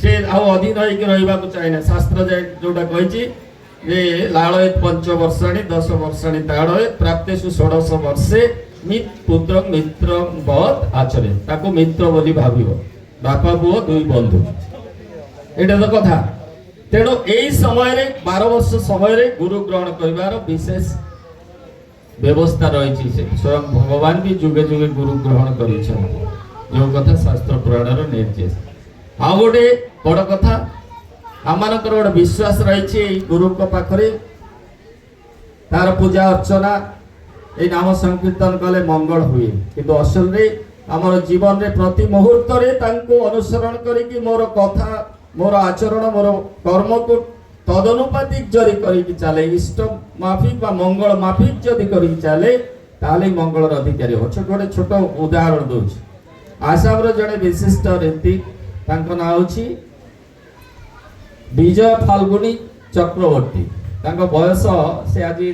ସେ ଆଉ ଅଧୀନ ହେଇକି ରହିବାକୁ ଚାହେଁନା। ଶାସ୍ତ୍ର ଯାଏ ଯୋଉଟା କହିଛି ଯେ ଲାଳୟେତ୍ ପଞ୍ଚ ବର୍ଷାଣି 10 ବର୍ଷାଣି ତାଡ଼ୟେତ୍ ପ୍ରାପ୍ତେଷୁ ଷୋଡ଼ଶ ବର୍ଷେ ପୁତ୍ର ମିତ୍ର ବତ୍ ଆଚରେ, ତାକୁ ମିତ୍ର ବୋଲି ଭାବିବ। ବାପା ପୁଅ ଦୁଇ ବନ୍ଧୁ, ଏଇଟା ତ କଥା। ତେଣୁ ଏଇ ସମୟରେ 12 ବର୍ଷ ସମୟରେ ଗୁରୁ ଗ୍ରହଣ କରିବାର ବିଶେଷ ବ୍ୟବସ୍ଥା ରହିଛି। ସେ ସ୍ୱୟଂ ଭଗବାନ ବି ଯୁଗେ ଯୁଗେ ଗୁରୁ ଗ୍ରହଣ କରିଛନ୍ତି, ଯେଉଁ କଥା ଶାସ୍ତ୍ର ପୁରାଣର ନିର୍ଦ୍ଦେଶ। ଆଉ ଗୋଟେ ବଡ଼ କଥା, ଆମମାନଙ୍କର ଗୋଟେ ବିଶ୍ୱାସ ରହିଛି ଏଇ ଗୁରୁଙ୍କ ପାଖରେ ତାର ପୂଜା ଅର୍ଚ୍ଚନା, ଏଇ ନାମ ସଂକୀର୍ତ୍ତନ କଲେ ମଙ୍ଗଳ ହୁଏ। କିନ୍ତୁ ଅସଲରେ ଆମର ଜୀବନରେ ପ୍ରତି ମୁହୂର୍ତ୍ତରେ ତାଙ୍କୁ ଅନୁସରଣ କରିକି ମୋର କଥା, ମୋର ଆଚରଣ, ମୋର କର୍ମକୁ ତଦନୁପାତିକ ଯଦି କରିକି ଚାଲେ, ଇଷ୍ଟ ମାଫିକ ବା ମଙ୍ଗଳ ମାଫିକ ଯଦି କରିକି ଚାଲେ, ତାହେଲେ ମଙ୍ଗଳର ଅଧିକାରୀ ହେବ। ଗୋଟେ ଛୋଟ ଉଦାହରଣ ଦଉଛି। ଆସାମର ଜଣେ ବିଶିଷ୍ଟ ଋତ୍ୱିକ, ତାଙ୍କ ନାଁ ହେଉଛି ବିଜୟ ଫାଲ୍ଗୁନୀ ଚକ୍ରବର୍ତ୍ତୀ। ତାଙ୍କ ବୟସ ସେ ଆଜି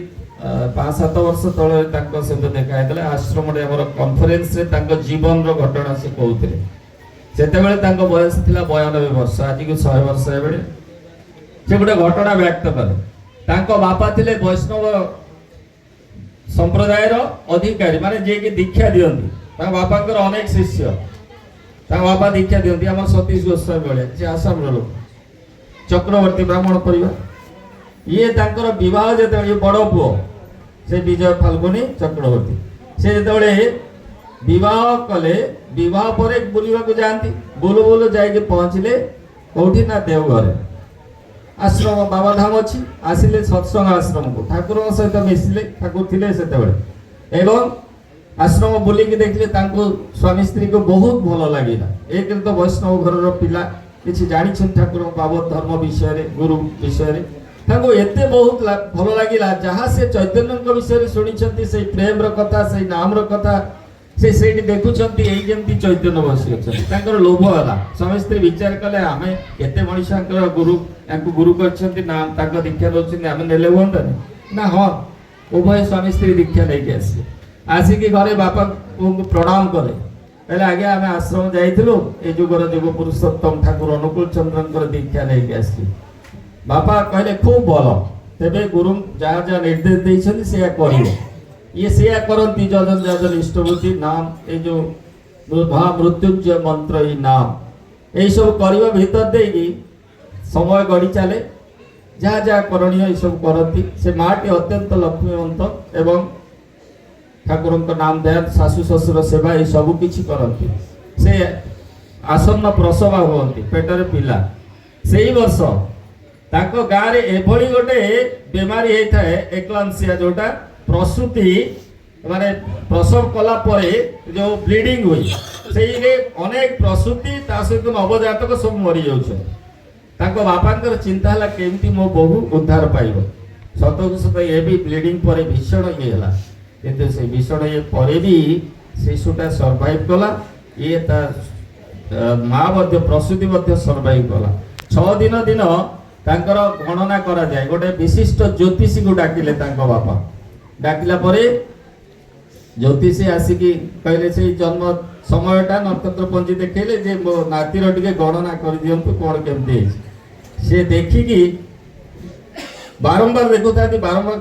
5-7 ବର୍ଷ ତଳେ ତାଙ୍କ ସହିତ ଦେଖା ହେଇଥିଲା ଆଶ୍ରମରେ, ଆମର କନଫରେନ୍ସରେ ତାଙ୍କ ଜୀବନର ଘଟଣା ସେ କହୁଥିଲେ। ସେତେବେଳେ ତାଙ୍କ ବୟସ ଥିଲା 92 ବର୍ଷ, ଆଜିକୁ 100 ବର୍ଷ ହେବେଣି। ସେ ଗୋଟେ ଘଟଣା ବ୍ୟକ୍ତ କଲେ। ତାଙ୍କ ବାପା ଥିଲେ ବୈଷ୍ଣବ ସମ୍ପ୍ରଦାୟର ଅଧିକାରୀ, ମାନେ ଯିଏକି ଦୀକ୍ଷା ଦିଅନ୍ତି। ତାଙ୍କ ବାପାଙ୍କର ଅନେକ ଶିଷ୍ୟ, ତାଙ୍କ ବାପା ଦୀକ୍ଷା ଦିଅନ୍ତି। ଆମର ସତୀଶ ଗୋସ୍ୱାମୀ ଭଳିଆ, ସେ ଆସାମର ଲୋକ, ଚକ୍ରବର୍ତ୍ତୀ ବ୍ରାହ୍ମଣ ପରିବାର। ଇଏ ତାଙ୍କର ବିବାହ ଯେତେବେଳେ, ଇଏ ବଡ଼ ପୁଅ ସେ ବିଜୟ ଫାଲ୍ଗୁନୀ ଚକ୍ରବର୍ତ୍ତୀ, ସେ ଯେତେବେଳେ ବିବାହ କଲେ, ବିବାହ ପରେ ବୁଲିବାକୁ ଯାଆନ୍ତି। ବୁଲୁ ବୁଲୁ ଯାଇକି ପହଞ୍ଚିଲେ କୋଉଠି ନା ଦେଓଘରେ ଆଶ୍ରମ ବାବାଧାମ ଅଛି। ଆସିଲେ ସତ୍ସଙ୍ଗ ଆଶ୍ରମକୁ, ଠାକୁରଙ୍କ ସହିତ ମିଶିଲେ, ଠାକୁର ଥିଲେ ସେତେବେଳେ, ଏବଂ ଆଶ୍ରମ ବୁଲିକି ଦେଖିଲେ। ତାଙ୍କୁ ସ୍ୱାମୀ ସ୍ତ୍ରୀକୁ ବହୁତ ଭଲ ଲାଗିଲା। ଏକରେ ତ ବୈଷ୍ଣବ ଘରର ପିଲା, କିଛି ଜାଣିଛନ୍ତି ଠାକୁରଙ୍କ ବାବଦ, ଧର୍ମ ବିଷୟରେ, ଗୁରୁ ବିଷୟରେ। ତାଙ୍କୁ ଏତେ ବହୁତ ଭଲ ଲାଗିଲା, ଯାହା ସେ ଚୈତନ୍ୟଙ୍କ ବିଷୟରେ ଶୁଣିଛନ୍ତି, ସେଇ ପ୍ରେମର କଥା, ସେଇ ନାମର କଥା, ସେ ସେଇଠି ଦେଖୁଛନ୍ତି, ଏଇ ଯେମିତି ଚୈତନ୍ୟ ବସି ଅଛନ୍ତି। ତାଙ୍କର ଲୋଭ ହେଲା। ସ୍ୱାମୀ ସ୍ତ୍ରୀ ବିଚାର କଲେ, ଆମେ କେତେ ମଣିଷଙ୍କର ଗୁରୁ, ୟାଙ୍କୁ ଗୁରୁ କରିଛନ୍ତି ନା, ତାଙ୍କ ଦୀକ୍ଷା ଦଉଛନ୍ତି, ଆମେ ନେଲେ ହୁଅନ୍ତାନି ନା? ହଁ, ଉଭୟ ସ୍ୱାମୀ ସ୍ତ୍ରୀ ଦୀକ୍ଷା ନେଇକି ଆସିଲେ। ଆସିକି ଘରେ ବାପା ପୁଅଙ୍କୁ ପ୍ରଣାମ କଲେ। କହିଲେ, ଆଜ୍ଞା, ଆମେ ଆଶ୍ରମ ଯାଇଥିଲୁ, ଏ ଯୁଗର ଯୁଗ ପୁରୁଷୋତ୍ତମ ଠାକୁର ଅନୁକୂଳ ଚନ୍ଦ୍ରଙ୍କର ଦୀକ୍ଷା ନେଇକି ଆସିଲି। ବାପା କହିଲେ, ଖୁବ ଭଲ, ତେବେ ଗୁରୁ ଯାହା ଯାହା ନିର୍ଦ୍ଦେଶ ଦେଇଛନ୍ତି ସେଇଆ କରିବ। ଇଏ ସେଇଆ କରନ୍ତି। ଯଜନ ଯାଜନ ଇଷ୍ଟବୃତ୍ତି ନାମ, ଏଇ ଯୋଉ ମହାମୃତ୍ୟୁଞ୍ଜୟ ମନ୍ତ୍ର, ଏଇ ନାମ, ଏଇସବୁ କରିବା ଭିତର ଦେଇକି ସମୟ ଗଡ଼ି ଚାଲେ। ଯାହା ଯାହା କରଣୀୟ ଏଇସବୁ କରନ୍ତି। ସେ ମାଟି ଅତ୍ୟନ୍ତ ଲକ୍ଷ୍ମୀବନ୍ତ ଏବଂ ଠାକୁରଙ୍କ ନାମ ଧ୍ୟାନ, ଶାଶୁ ଶ୍ୱଶୁର ସେବା, ଏଇ ସବୁ କିଛି କରନ୍ତି। ସେ ଆସନ୍ନ ପ୍ରସବା ହୁଅନ୍ତି, ପେଟରେ ପିଲା। ସେଇ ବର୍ଷ ତାଙ୍କ ଗାଁରେ ଏଭଳି ଗୋଟେ ବେମାରୀ ହେଇଥାଏ, ଏକ୍ଲାମ୍ସିଆ, ଯୋଉଟା ପ୍ରସୂତି ମାନେ ପ୍ରସବ କଲା ପରେ ଯୋଉ ବ୍ଲିଡିଂ ହୁଏ, ସେଇରେ ଅନେକ ପ୍ରସୂତି ତା ସହିତ ନବଜାତକ ସବୁ ମରିଯାଉଛନ୍ତି। ତାଙ୍କ ବାପାଙ୍କର ଚିନ୍ତା ହେଲା କେମିତି ମୋ ବୋହୂ ଉଦ୍ଧାର ପାଇବ। ସତକୁ ସତ ଏ ବି ବ୍ଲିଡିଂ ପରେ ଭୀଷଣ ଇଏ ହେଲା, କିନ୍ତୁ ସେ ଭୀଷଣ ଇଏ ପରେ ବି ଶିଶୁଟା ସର୍ଭାଇଭ କଲା। ଇଏ ତା ମା ମଧ୍ୟ, ପ୍ରସୂତି ମଧ୍ୟ ସର୍ଭାଇଭ କଲା। 6 ଦିନ ଦିନ ତାଙ୍କର ଗଣନା କରାଯାଏ। ଗୋଟେ ବିଶିଷ୍ଟ ଜ୍ୟୋତିଷୀକୁ ଡାକିଲେ ତାଙ୍କ ବାପା। ଡାକିଲା ପରେ ଜ୍ୟୋତିଷୀ ଆସିକି କହିଲେ, ସେଇ ଜନ୍ମ ସମୟଟା ନକ୍ଷତ୍ର ପଞ୍ଜି ଦେଖେଇଲେ ଯେ ମୋ ନାତିର ଟିକେ ଗଣନା କରିଦିଅନ୍ତୁ, କ'ଣ କେମିତି ହେଇଛି। ସେ ଦେଖିକି ବାରମ୍ବାର ଦେଖୁଥାନ୍ତି, ବାରମ୍ବାର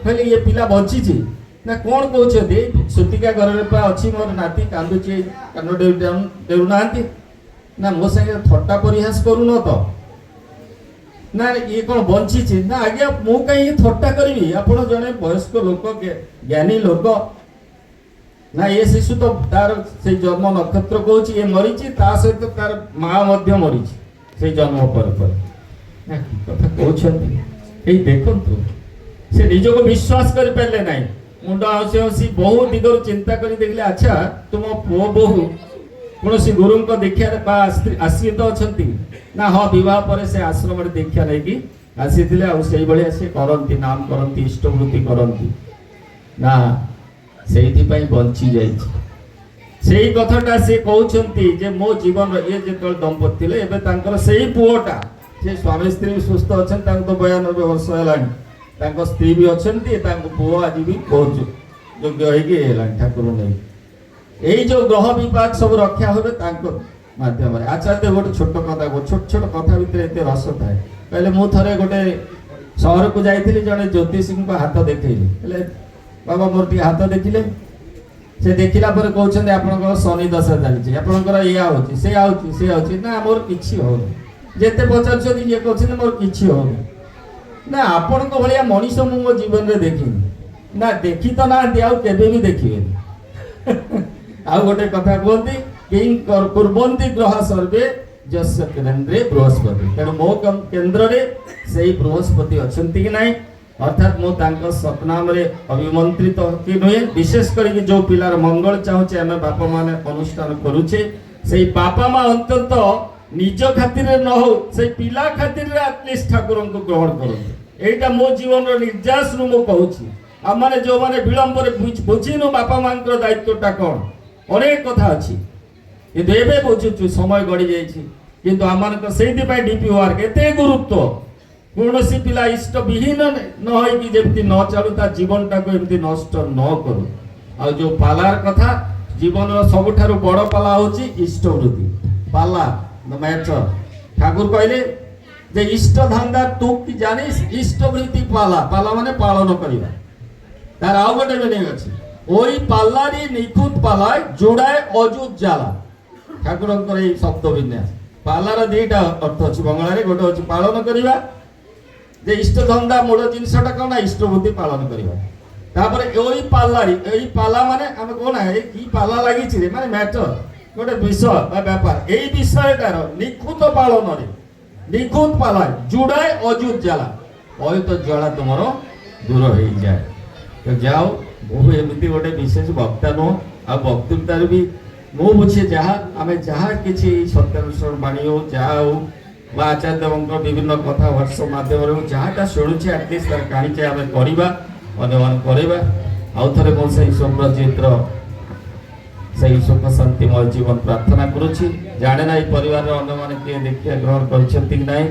କହିଲେ, ଇଏ ପିଲା ବଞ୍ଚିଛି ନା? କ'ଣ କହୁଛନ୍ତି? ସୁତିକା ଘରରେ ପା ଅଛି ମୋର ନାତି, କାନ୍ଦୁଛି, କାନ ଡେରୁନାହାନ୍ତି ନା? ମୋ ସାଙ୍ଗରେ ଥଟ୍ଟା ପରିହାସ କରୁନ ତ ନା? ଇଏ କ'ଣ ବଞ୍ଚିଛି ନା? ଆଜ୍ଞା, ମୁଁ କାହିଁକି ଥଟ୍ଟା କରିବି? ଆପଣ ଜଣେ ବୟସ୍କ ଲୋକ, ଜ୍ଞାନୀ ଲୋକ ନା। ଏ ଶିଶୁ ତ ତାର ସେଇ ଜନ୍ମ ନକ୍ଷତ୍ର କହୁଛି ଇଏ ମରିଛି, ତା ସହିତ ତାର ମା ମଧ୍ୟ ମରିଛି ସେଇ ଜନ୍ମ ପରେ ପରେ। ନା, କି କଥା କହୁଛନ୍ତି? ଏଇ ଦେଖନ୍ତୁ, ସେ ନିଜକୁ ବିଶ୍ୱାସ କରିପାରିଲେ ନାହିଁ। ମୁଣ୍ଡ ଆଉଁସି ଆଉଁସି ବହୁ ଦିଗରୁ ଚିନ୍ତା କରି ଦେଖିଲେ, ଆଚ୍ଛା, ତୁମ ପୁଅ ବୋହୂ କୌଣସି ଗୁରୁଙ୍କ ଦୀକ୍ଷାରେ ବା ଆଶ୍ରିତ ଅଛନ୍ତି ନା? ହଁ, ବିବାହ ପରେ ସେ ଆଶ୍ରମରେ ଦୀକ୍ଷା ନେଇକି ଆସିଥିଲେ ଆଉ ସେଇଭଳିଆ ସେ କରନ୍ତି, ନାମ କରନ୍ତି, ଇଷ୍ଟବୃତ୍ତି କରନ୍ତି। ନା, ସେଇଥିପାଇଁ ବଞ୍ଚି ଯାଇଛି। ସେଇ କଥାଟା ସେ କହୁଛନ୍ତି ଯେ ମୋ ଜୀବନର ଇଏ ଯେତେବେଳେ ଦମ୍ପତି ଥିଲେ, ଏବେ ତାଙ୍କର ସେଇ ପୁଅଟା, ସେ ସ୍ୱାମୀ ସ୍ତ୍ରୀ ବି ସୁସ୍ଥ ଅଛନ୍ତି। ତାଙ୍କୁ ତ 92 ବର୍ଷ ହେଲାଣି। ତାଙ୍କ ସ୍ତ୍ରୀ ବି ଅଛନ୍ତି, ତାଙ୍କ ପୁଅ ଆଜି ବି ବହୁତ ଯୋଗ୍ୟ ହେଇକି ହେଲାଣି ଠାକୁର ନେଇ। ଏଇ ଯୋଉ ଗ୍ରହ ବିପାକ ସବୁ ରକ୍ଷା ହୁଏ ତାଙ୍କ ମାଧ୍ୟମରେ। ଆଚାର୍ଯ୍ୟ ଗୋଟେ ଛୋଟ କଥା, ଛୋଟ ଛୋଟ କଥା ଭିତରେ ଏତେ ରସ ଥାଏ। କହିଲେ, ମୁଁ ଥରେ ଗୋଟେ ସହରକୁ ଯାଇଥିଲି, ଜଣେ ଜ୍ୟୋତିଷୀଙ୍କ ହାତ ଦେଖେଇଲି। ହେଲେ ବାବା, ମୋର ଟିକେ ହାତ ଦେଖିଲେ। ସେ ଦେଖିଲା ପରେ କହୁଛନ୍ତି, ଆପଣଙ୍କର ଶନି ଦଶା ଚାଲିଛି, ଆପଣଙ୍କର ଇଆ ହଉଛି, ସେ ହଉଛି, ସେ ହଉଛି। ନା, ମୋର କିଛି ହଉନି। ଯେତେ ପଚାରୁଛନ୍ତି, ଇଏ କହୁଛନ୍ତି ମୋର କିଛି ହଉନି। ନା, ଆପଣଙ୍କ ଭଳିଆ ମଣିଷ ମୁଁ ମୋ ଜୀବନରେ ଦେଖିନି। ନା, ଦେଖି ତ ନାହାନ୍ତି, ଆଉ କେବେ ବି ଦେଖିବେନି। ଆଉ ଗୋଟେ କଥା କୁହନ୍ତି, କିଂ କୁର୍ବନ୍ତି ଗ୍ରହ ସର୍ବେ ଯସ୍ୟ କେନ୍ଦ୍ରେ ବୃହସ୍ପତି। ତେଣୁ ମୋ କେନ୍ଦ୍ରରେ ସେଇ ବୃହସ୍ପତି ଅଛନ୍ତି କି ନାହିଁ, ଅର୍ଥାତ୍ ମୁଁ ତାଙ୍କ ସତ୍ନାମରେ ଅଭିମନ୍ତ୍ରିତ କି ନୁହେଁ। ବିଶେଷ କରିକି ଯୋଉ ପିଲାର ମଙ୍ଗଳ ଚାହୁଁଛେ, ଆମେ ବାପା ମାନେ ଅନୁଷ୍ଠାନ କରୁଛେ, ସେଇ ବାପା ମା ଅନ୍ତତଃ ନିଜ ଖାତିରରେ ନ ହଉ, ସେଇ ପିଲା ଖାତିରରେ ଆଟଲିଷ୍ଟ ଠାକୁରଙ୍କୁ ଗ୍ରହଣ କରନ୍ତୁ। ଏଇଟା ମୋ ଜୀବନର ନିର୍ଯାସରୁ ମୁଁ କହୁଛି। ଆମମାନେ ଯୋଉମାନେ ବିଳମ୍ବରେ ବୁଝିନୁ ବାପା ମାଙ୍କର ଦାୟିତ୍ୱଟା କ'ଣ, ଅନେକ କଥା ଅଛି, କିନ୍ତୁ ଏବେ ବୁଝୁଛୁ, ସମୟ ଗଡ଼ି ଯାଇଛି। କିନ୍ତୁ ଆମମାନଙ୍କ ସେଇଥିପାଇଁ ଡିପି ୱାର୍କ ଏତେ ଗୁରୁତ୍ୱ। କୌଣସି ପିଲା ଇଷ୍ଟ ବିହୀନ ନ ହେଇକି ଯେମିତି ନ ଚାଲୁ, ତା ଜୀବନଟାକୁ ଏମିତି ନଷ୍ଟ ନ କରୁ। ଆଉ ଯୋଉ ପାଲାର କଥା, ଜୀବନର ସବୁଠାରୁ ବଡ଼ ପାଲା ହଉଛି ଇଷ୍ଟବୃତ୍ତି ପାଲା, ଦ ମ୍ୟାଟର। ଠାକୁର କହିଲେ ଯେ ଇଷ୍ଟ ଧାନ୍ଦା ତୁ କି ଜାଣିস, ଇଷ୍ଟବୃତ୍ତି ପାଲା। ପାଲା ମାନେ ପାଳନ କରିବା। ତାର ଆଉ ଗୋଟେ ମିନିଂ ଅଛି, ওই পাল্লারি নিখুঁত পালায় জোড়ায় অযুত জ্বালা। ଠାକୁରଙ୍କର ଏଇ ଶବ୍ଦ ବିନ୍ୟାସ। ପାଲାର ଦିଟା ଅର୍ଥ ଅଛି ବଙ୍ଗଳାରେ। ଗୋଟେ ହଉଛି ପାଳନ କରିବା, ଯେ ଇଷ୍ଟ ଧନ୍ଦା ମୂଳ ଜିନିଷଟା କଣ ନା ଇଷ୍ଟବୃତ୍ତି ପାଳନ କରିବା। ତାପରେ ওই ପାଲାରି, ଏଇ ପାଲା ମାନେ ଆମେ କହୁନା, ଏଇ କି ପାଲା ଲାଗିଛି ରେ, ମାନେ ମ୍ୟାଟର, ଗୋଟେ ବିଷୟ ବା ବ୍ୟାପାର। ଏଇ ବିଷୟଟାର ନିଖୁତ ପାଳନରେ, ନିଖୁତ ପାଲାয় ଜୁଡ଼ାଏ ଅଯୁତ ଜ୍ୱାଲା, ଅୟୁତ ଜ୍ୱାଳା ତୁମର ଦୂର ହେଇଯାଏ। ତ ଯାଅ, ମୁଁ ଏମିତି ଗୋଟେ ବିଶେଷ ବକ୍ତା ନୁହଁ, ଆଉ ବକ୍ତୃତାରେ ବି ମୁଁ ବୁଝେ ଯାହା, ଆମେ ଯାହା କିଛି ସତ୍ୟାନୁସରଣ ବାଣୀ ହଉ, ଯାହା ହଉ, ବା ଆଚାର୍ଯ୍ୟ ଦେବଙ୍କ ବିଭିନ୍ନ କଥା ହ୍ୱାଟ୍ସଆପ୍ ମାଧ୍ୟମରେ ହଉ, ଯାହାଟା ଶୁଣୁଛେ, ଆଟଲିଷ୍ଟ ତାର କାଣିଚେ ଆମେ କରିବା, ଅନ୍ୟମାନଙ୍କୁ କରିବା। ଆଉ ଥରେ ମୁଁ ସେଇ ସୁବ୍ରଜିତର ସେଇ ସୁଖ ଶାନ୍ତିମୟ ଜୀବନ ପ୍ରାର୍ଥନା କରୁଛି। ଜାଣେ ନା ଏଇ ପରିବାରର ଅନ୍ୟମାନେ କିଏ ଦୀକ୍ଷା ଗ୍ରହଣ କରିଛନ୍ତି କି ନାହିଁ,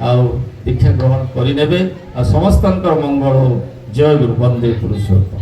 ଆଉ ଦୀକ୍ଷା ଗ୍ରହଣ କରିନେବେ। ଆଉ ସମସ୍ତଙ୍କର ମଙ୍ଗଳ ହଉ। ଜୟ ଗୁରୁ, ବନ୍ଦେ ପୁରୁଷୋତ୍ତମ।